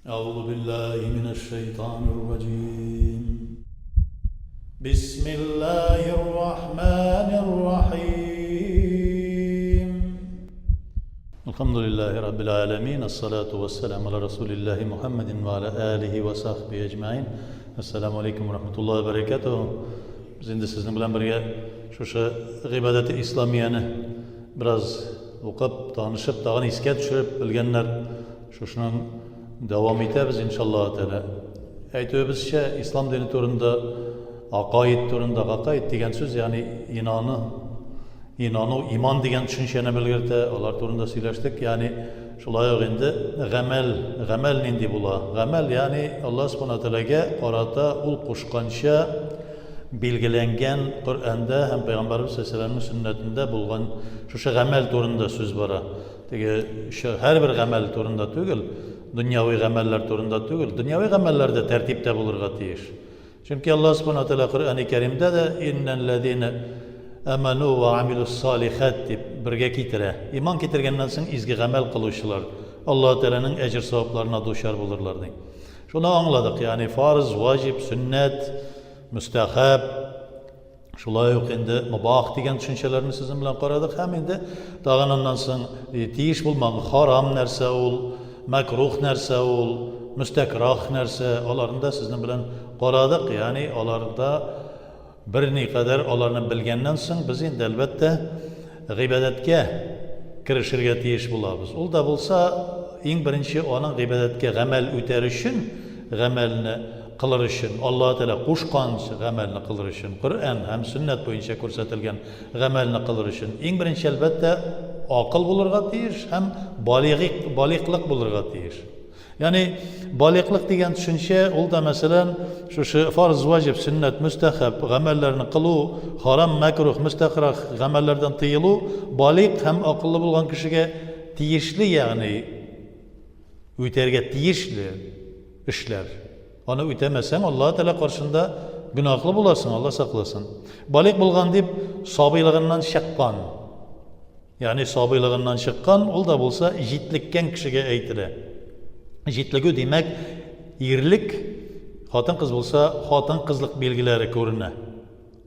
أعوذ بالله من الشيطان الرجيم بسم الله الرحمن الرحيم الحمد لله رب العالمين الصلاة والسلام على رسول الله محمد وعلى آله وصحبه أجمعين السلام عليكم ورحمة الله وبركاته Без инде сезнең белән бергә шушы гыйбадәте исламияне бераз укып, танышып, тагын искә төшереп белгәннәр шушының дәвам итәбез иншаллаһ тәгалә. Әйтүебезчә, ислам дине турында, акаид турында, акаид дигән сүз, ягъни инаны, инану, иман дигән төшенчәне белгертә, алар турында сөйләштек, ягъни шулай ук инде гамәл, гамәл нинди була? Гамәл, ягъни Аллаһ субхана тәгаләгә карата ул кушканча билгеләнгән Коръәндә һәм Пәйгамбәребез саллаллаһу алейһи сөннәтендә булган шушы гамәл турында сүз бара. Теге һәрбер гамәл турында түгел, дөньяви гамәлләр турында түгел, дөньяви гамәлләр дә тәртиптә булырга тиеш. Чөнки Аллаһ субхана тәгалә Коръәни Кәримдә дә иннәлләзина аману ва амилус салихат дип бергә китерә. Иман китергәннән соң изге гамәл кылучылар Аллаһ Тәгаләнең әҗер-савапларына дучар булырлар ди. Шуны аңладык, ягъни фарыз, ваҗиб, сөннәт, мөстәхәб, шулай ук инде мубах дигән төшенчәләрне сезнең белән карадык һәм инде тагын аннан соң тиеш булмаган харам нәрсә ул, мәкрух нәрсә ул, мөстәкрах нәрсә, аларны да сезнең белән карадык, ягъни аларда Берникадәр аларны белгәннән соң, без инде, әлбәттә, гыйбадәткә керешергә тиеш булабыз. Ул да булса, иң беренче аның гыйбадәткә гамәл үтәр өчен, гамәлне кылыр өчен, Аллаһы Тәгалә кушкан гамәлне кылыр өчен, Коръән һәм сөннәт буенча күрсәтелгән гамәлне кылыр өчен, иң беренче, әлбәттә, акыл булырга тиеш һәм балигыйк, балигълык булырга тиеш. Ягъни балигълык дигән төшенчә, ул да, мәсәлән, шушы фарз, ваҗиб, сөннәт, мөстәхәб гамәлләрне кылу, харам, мәкрух, мөстәкрах гамәлләрдән тыелу балигъ һәм акыллы булган кешегә тиешле, ягъни үтәргә тиешле эшләр. Аны үтәмәсәң, Аллаһ Тәгалә каршында гөнаһлы буласың, Алла сакласын. Балигъ булган дип сабыйлыгыннан чыккан. Ягъни сабыйлыгыннан чыккан, ул да булса җитлеккән кешегә әйтелә. Җитлегү, димәк, ирлек, хатын-кыз булса, хатын-кызлык билгеләре күренә.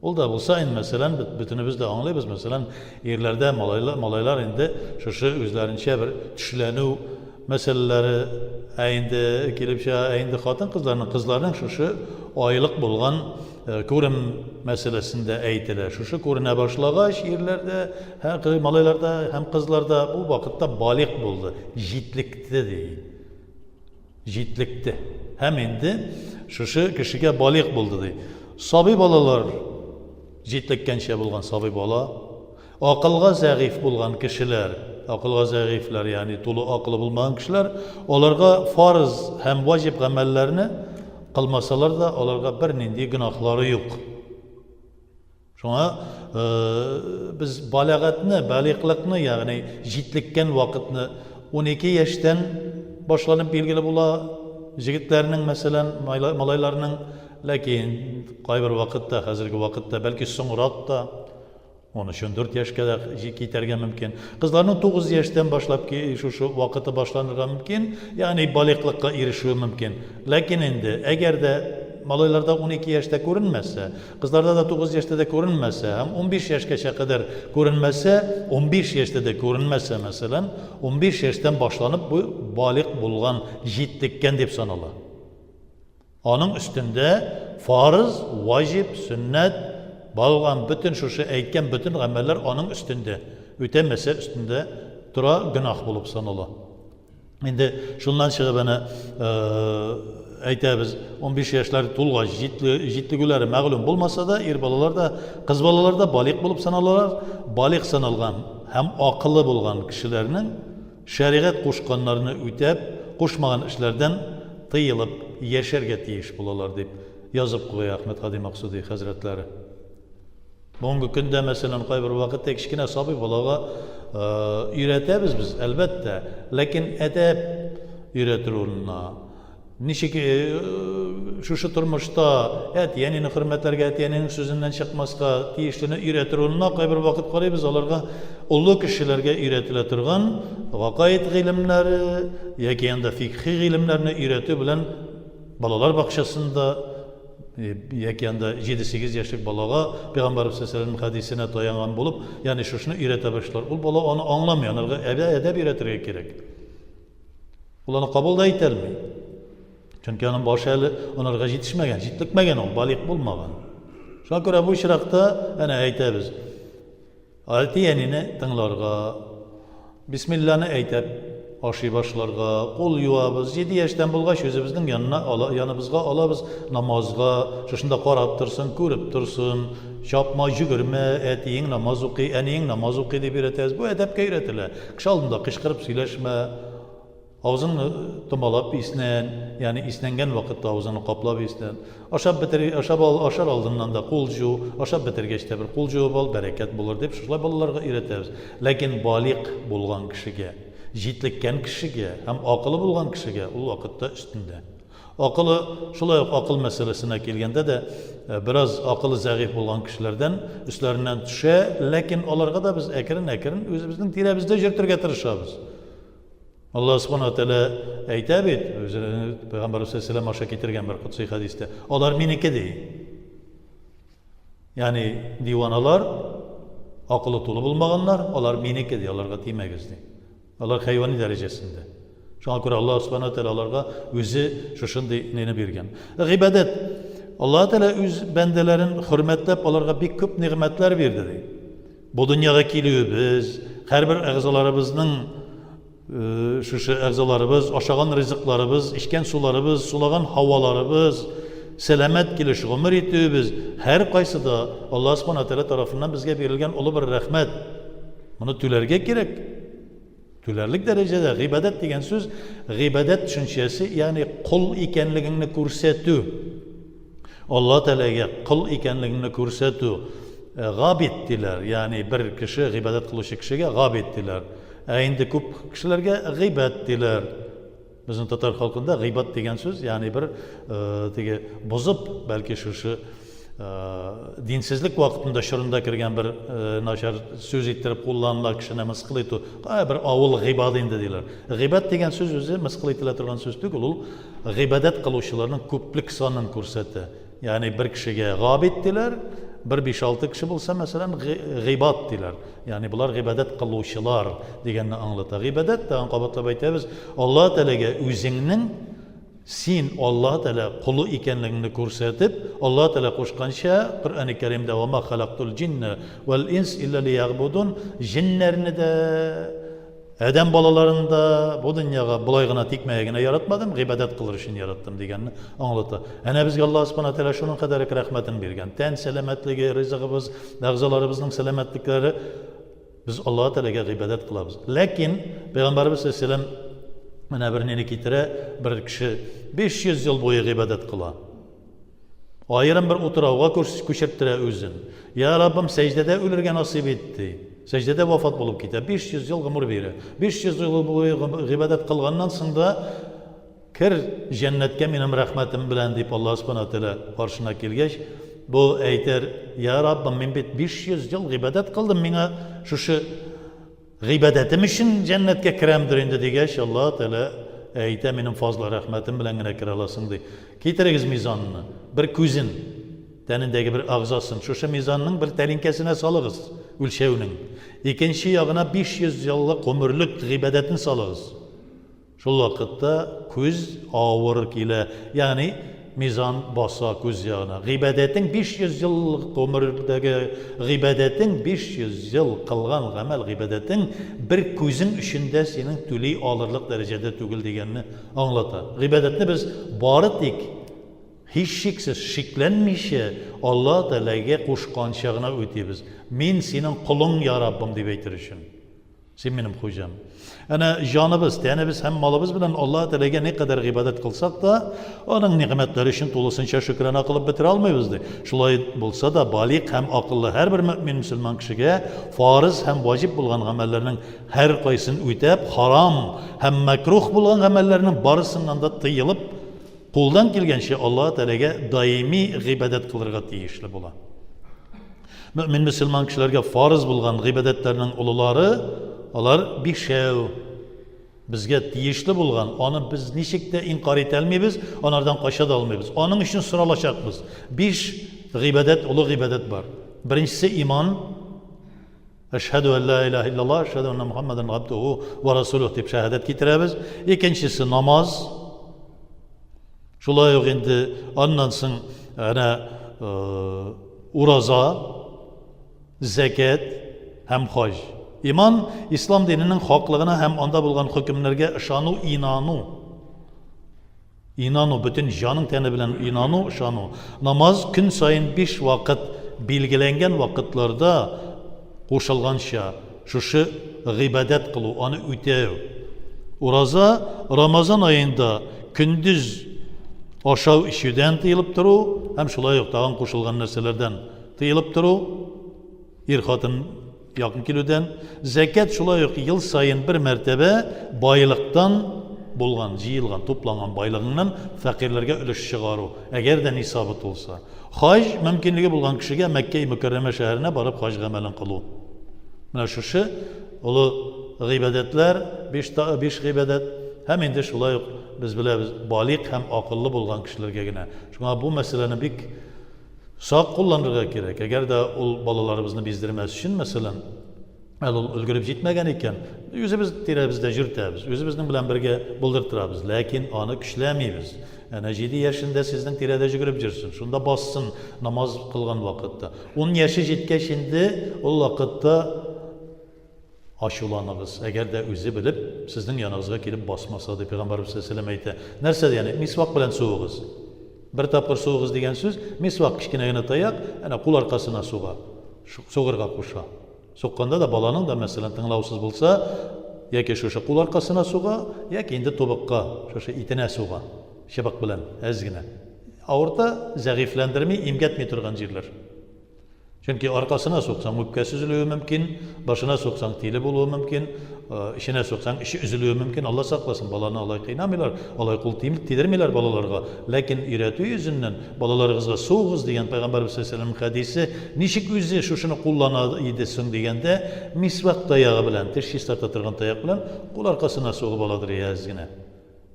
Ул да булса, инде, мәсәлән, бөтенебез дә аңлыйбыз, мәсәлән, ирләрдә малайлар, малайлар инде шушы үзләренчә бер төшләнү мәсьәләләре, ә инде килеп чыга, ә инде хатын-кызларның, кызларның шушы айлык булган Күрем мәсьәләсендә әйтелә. Шушы күренә башлагач, ирләрдә, малайларда һәм кызларда бу вакытта балигъ булды, җитлекте ди. Җитлекте. Һәм инде шушы кешегә балигъ булды ди. Сабый балалар җитлеккәнчә булган сабый бала, акылга зәгыйфь булган кешеләр, акылга зәгыйфьләр, ягъни тулы акылы булмаган кешеләр, аларга фарыз һәм ваҗиб гамәлләрне кылмасалар да, аларга бернинди гөнаһлары юк. Шуңа э, без балагатны, балигълыкны, ягъни җитлеккән вакытны 12 яшьтән башланып билгеле була. Җегетләрнең, мәсәлән, малайларның, ләкин кайбер вакытта, хәзерге вакытта, бәлки соңрак та, 13-14 яшькә дә китәргә мөмкин. Кызларның 9 яшьтән башлап шушы вакыты башланырга мөмкин, ягъни балигълыкка ирешүе мөмкин. Ләкин инде, әгәр дә малайларда 12 яшьтә күренмәсә, кызларда да 9 яшьтә дә күренмәсә һәм 15 яшькәчә кадәр күренмәсә, 15 яшьтә дә күренмәсә, мәсәлән, 15 яшьтән башланып бу балигъ булган, җитлеккән дип санала. Аның өстендә фарыз, ваҗиб, сөннәт, балган бөтен шушы әйткән бөтен гамәлләр аның өстендә. Үтәмәсә өстендә тора, гөнаһ булып санала. Инде шуннан чыгып әнә әйтәбез, 15 яшьләр тулгач җитлегүләре мәгълүм булмаса да, ир балалар да, кыз балалар да балигъ булып саналалар. Балигъ саналган һәм акыллы булган кешеләрнең Шәригать кушканнарны үтәп, кушмаган эшләрдән тыелып яшәргә тиеш булалар, дип язып куя Әхмәтһади Максуди хәзрәтләре. Бүгенге көндә, мәсәлән, кайбер вакытта кечкенә сабый балага өйрәтәбез без, әлбәттә, ләкин әдәп өйрәтер урынына, Ничек шушы тормышта әти-әнине хөрмәтләргә, әти-әнинең сүзеннән чыкмаска тиешлене өйрәтер урынына кайбер вакыт карыйбыз, аларга олы кешеләргә өйрәтелә торган гакаид гыйлемнәре яки анда фикхи гыйлемнәрне өйрәтү белән балалар бакчасында яки анда 7-8 яшьлек балага Пәйгамбәрбез саллаллаһу хәдисенә таянган булып, ягъни шушыны өйрәтә башлар. Ул бала аны аңламый, анарга әдәп өйрәтергә кирәк. Ул аны кабул да итә алмый. Чөнки аның башы әле анарга җитешмәгән, җитлекмәгән ул, балигъ булмаган. Шуңа күрә бу очракта әнә әйтәбез. Әти-әнине тыңларга, бисмилланы әйтеп ашый башларга, кул юабыз. 7 яшьтән булгач үзебезнең янына ала, яныбызга алабыз намазга, шушында карап торсын, күреп торсын. Чапма, йөгермә, әтиең намаз укый, әниең намаз укый дип өйрәтәбез. Бу әдәпкә өйрәтелә. Кеше алдында кычкырып сөйләшмә, авызыңны томалап иснән, ягъни иснәнгән вакытта авызыңны каплап иснән. Ашап бетер, ашап ал, ашар алдыннан да кул җу, ашап бетергәч тә бер кул җуып ал, бәрәкәт булыр дип шулай балаларга өйрәтәбез. Ләкин балигъ булган кешегә, җитлеккән кешегә һәм акылы булган кешегә ул вакытта өстендә. Акылы, шулай ук акыл мәсьәләсенә килгәндә дә, бераз акылы зәгыйфь булган кешеләрдән өсләреннән төшә, ләкин аларга да без әкрен-әкрен үзебезнең тирәбездә йөртергә тырышабыз. Аллаһ Субхану ва Тәгалә әйтә бит, үзенең Пәйгамбәрбез саллаллаһу аша китергән бер кутси хәдистә, алар минеке ди. Ягъни диваналар, акылы тулы булмаганнар, алар минеке ди, аларга тимәгез ди. Алар хайвани дәрәҗәсендә. Шуңа күрә Аллаһ Субхану ва Тәгалә аларга үзе шушындый нине биргән. Гыйбадәт. Аллаһ Тәгалә үз бәндәләрен хөрмәтләп, аларга бик күп нигъмәтләр бирде ди. Бу дөньяга килүебез, һәрбер әгъзаларыбызның шушы әгъзаларыбыз, ашаган ризыкларыбыз, эчкән суларыбыз, сулаган һаваларыбыз, сәламәт килеш гомер итүебез, һәркайсы да Аллаһ Субхану ва Тәгалә тарафыннан безгә бирелгән олы бер рәхмәт. Моны түләргә кирәк. Түләрлек дәрәҗәдә гыйбадәт дигән сүз, гыйбадәт төшенчәсе, ягъни кол икәнлегеңне күрсәтү. Алла Тәгаләгә кол икәнлегеңне күрсәтү. Э, габид диләр, ягъни бер кеше гыйбадәт кылучы кешегә габид диләр. Ә инде күп кешеләргә гыйбад диләр. Безнең татар халкында гыйбад дигән сүз, ягъни бер э, теге бозып, бәлки шушы э, динсезлек вакытында чорында кергән бер э, начар сүз иттереп кулланыла кешене мыскыл итү. Кая бер авыл гыйбад инде диләр. Гыйбад дигән сүз үзе мыскыл ителә торган сүз түгел, ул гыйбадәт кылучыларның күплек санын күрсәтә. Ягъни бер кешегә габид диләр, бер биш-алты кеше булса, мәсәлән, гыйбад диләр. Ягъни болар гыйбадәт кылучылар дигәнне аңлата. Гыйбадәт, тагын кабатлап әйтәбез, Аллаһ Тәгаләгә үзеңнең син Аллаһ Тәгалә колы икәнлегеңне күрсәтеп, Аллаһ Тәгалә кушканча, Коръәни Кәримдә ва ма халактул җинна вәл инс илля лиягъбудун, җеннәрне дә, Адәм балаларын да бу дөньяга болай гына тикмәгә генә яратмадым, гыйбадәт кылыр өчен яраттым дигәнне аңлата. Әнә безгә Аллаһ Субхана Тәгалә шуның кадәр рәхмәтен биргән. Тән сәламәтлеге, ризыгыбыз, әгъзаларыбызның сәламәтлекләре без Аллаһ Тәгаләгә гыйбадәт кылабыз. Ләкин Пәйгамбәребез саллаллаһу менә бер нине китерә, бер кеше 500 ел буе гыйбадәт кыла. Аерым бер утрауга күчерттерә үзен. Я Раббым, сәҗдәдә үлергә насыйп ит, ди. Сәҗдәдә вафат булып китә. 500 ел гомер бирә. 500 ел буе гыйбадәт кылганнан соң да кер җәннәткә минем рәхмәтем белән дип Аллаһ Субхана Тәгалә каршына килгәч, бу әйтер, Я Раббым, мин бит 500 ел гыйбадәт кылдым, миңа шушы Гыйбадәтем өчен җәннәткә керәмдер инде дигәч, Аллаһ Тәгалә әйтә, минем фазлы рәхмәтем белән генә керә аласың, ди. Китерегез мизанны, бер күзен, тәнендәге бер әгъзасын, шушы мизанның бер тәлинкәсенә салыгыз, үлчәүнең. Икенче ягына 500 еллык гомерлек гыйбадәтен салыгыз. Шул вакытта күз авыр килә, ягъни мизан баса күз ягына. Гыйбадәтең 500 ел гомердәге гыйбадәтең 500 ел кылган гамәл гыйбадәтең бер күзең өчен дә синең түли алырлык дәрәҗәдә түгел дигәнне аңлата. Гыйбадәтне без бары тик һичшиксез шикләнмичә Аллаһ Тәгаләгә кушканча гына үтибез. Мин синең колың, я Раббым дип әйтер өчен. Син минем хуҗам. Әнә җаныбыз, тәнебез һәм малыбыз белән Аллаһ Тәгаләгә никадәр гыйбадәт кылсак та, аның нигъмәтләре өчен тулысынча шөкрана кылып бетерә алмыйбыз, ди. Шулай булса да, балигъ һәм акыллы һәрбер мөэмин мөселман кешегә фарыз һәм ваҗиб булган гамәлләрнең һәркайсын үтәп, харам һәм мәкрух булган гамәлләрнең барысыннан да тыелып, Кулдан килгәнчә Аллаһы Тәгаләгә даими гыйбадәт кылырга тиешле була. Мөэмин мөселман кешеләргә фарыз булган гыйбадәтләрнең олылары алар бишәү. Безгә тиешле булган, аны без ничек тә инкарь итә алмыйбыз, анардан кача да алмыйбыз. Аның өчен соралачакбыз. Биш гыйбадәт, олы гыйбадәт бар. Беренчесе иман. Әшһәду ан ла илаһа иллаллаһ, әшһәду анна Мухаммадан габдуху ва расулух дип шәһадәт китерәбез. Икенчесе намаз. Шулай ук инде аннан соң әнә э, ураза, зәкәт һәм хаҗ. Иман ислам диненең хаклыгына һәм анда булган хөкемнәргә ышану, инану. Инану, бөтен җаның тәне белән инану, ышану. Намаз көн саен биш вакыт билгеләнгән вакытларда кушылганча шушы гыйбадәт кылу, аны үтәү. Ураза Рамазан аенда көндез ашау-эчүдән тыелып тору һәм шулай ук тагын кушылган нәрсәләрдән тыелып тору, ир-хатын Якын килүдән, зәкят шулай ук ел саен бер мәртәбә байлыктан булган, җыелган, тупланган байлыгыңнан фәкыйрьләргә өлеш чыгару, әгәр дә нисабы тулса. Хаҗ, мөмкинлеге булган кешегә Мәккәи Мөкәррәмә шәһәренә барып хаҗ гамәлен кылу. Менә шушы олы гыйбадәтләр, биш, биш гыйбадәт, һәм инде шулай ук без беләбез, балигъ һәм акыллы булган кешеләргә генә. Шуңа бу мәсьәләне бик Сак кулланырга кирәк. Әгәр дә ул балаларыбызны биздермәс өчен, мәсәлән, әле ул өлгереп җитмәгән икән, үзебез тирәбездә йөртәбез, үзебезнең белән бергә булдыртырабыз, ләкин аны көчләмибез. Әнә җиде яшендә сезнең тирәдә йөгереп йөрсен, шунда бассын намаз кылган вакытта. Ун яше җиткәч инде ул вакытта Ачуланыгыз, әгәр дә үзе белеп, сезнең яныгызга килеп басмаса, дип Пәйгамбәребез саллаллаһу галәйһи ва сәлләм әйтә. Нәрсә дигәне? Мисвак белән сугыгыз. Бер тапкыр сугыгыз дигән сүз, мисвак кечкенә генә таяк, әнә кул аркасына суга, сугырга куша. Сукканда да баланың да, мәсәлән, тыңлаусыз булса, яки шушы кул аркасына суга, яки инде тубыкка, шушы итенә суга, чыбык белән, әз генә. Авырта, зәгыйфьләндерми, имгәтми торган җирләр. Чөнки аркасына суксаң, үпкәсе өзелүе мөмкин, башына суксаң, тиле булуы мөмкин, эченә суксаң, эче өзелүе мөмкин. Алла сакласын, баланы алай кыйнамыйлар, алай кул тидермиләр балаларга. Ләкин өйрәтү йөзеннән балаларыгызга сугыгыз дигән Пәйгамбәребез саллаллаһу алейһи ва сәлләм хәдисе ничек үзе шушыны куллана иде соң дигәндә, мисвак таягы белән, теш чистарта торган таяк белән кул аркасына сугып аладыр әз генә.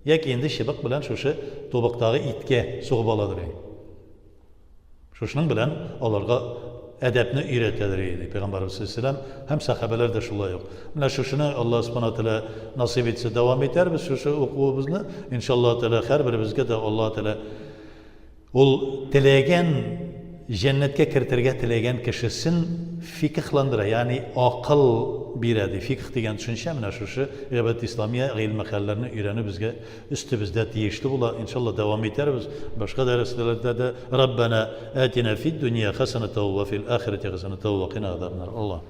Яки инде чыбык белән шушы тубыктагы иткә сугып аладыр. Шушының белән аларга әдәпне өйрәтәдер иде Пәйгамбәребез саллаллаһу алейһи һәм сәхабәләр дә шулай ук. Менә шушыны Аллаһ субхана тәгалә насыйп итсә дәвам итәрбез шушы укуыбызны. Иншаллаһ тәгалә һәрберебезгә дә Аллаһ тәгалә ул теләгән җәннәткә кертергә теләгән кешесен фикхландыра, ягъни акыл бирә ди. Фикх дигән төшенчә менә шушы гыйбадәт исламия гыйльме хәлләрне өйрәнү безгә Өстебездә тиешле була, иншалла дәвам итәрбез башка дәресләрдә дә. Раббана атина фид дунья хасанатау ва фил ахирати хасанатау ва кина азабнар. Аллаһ.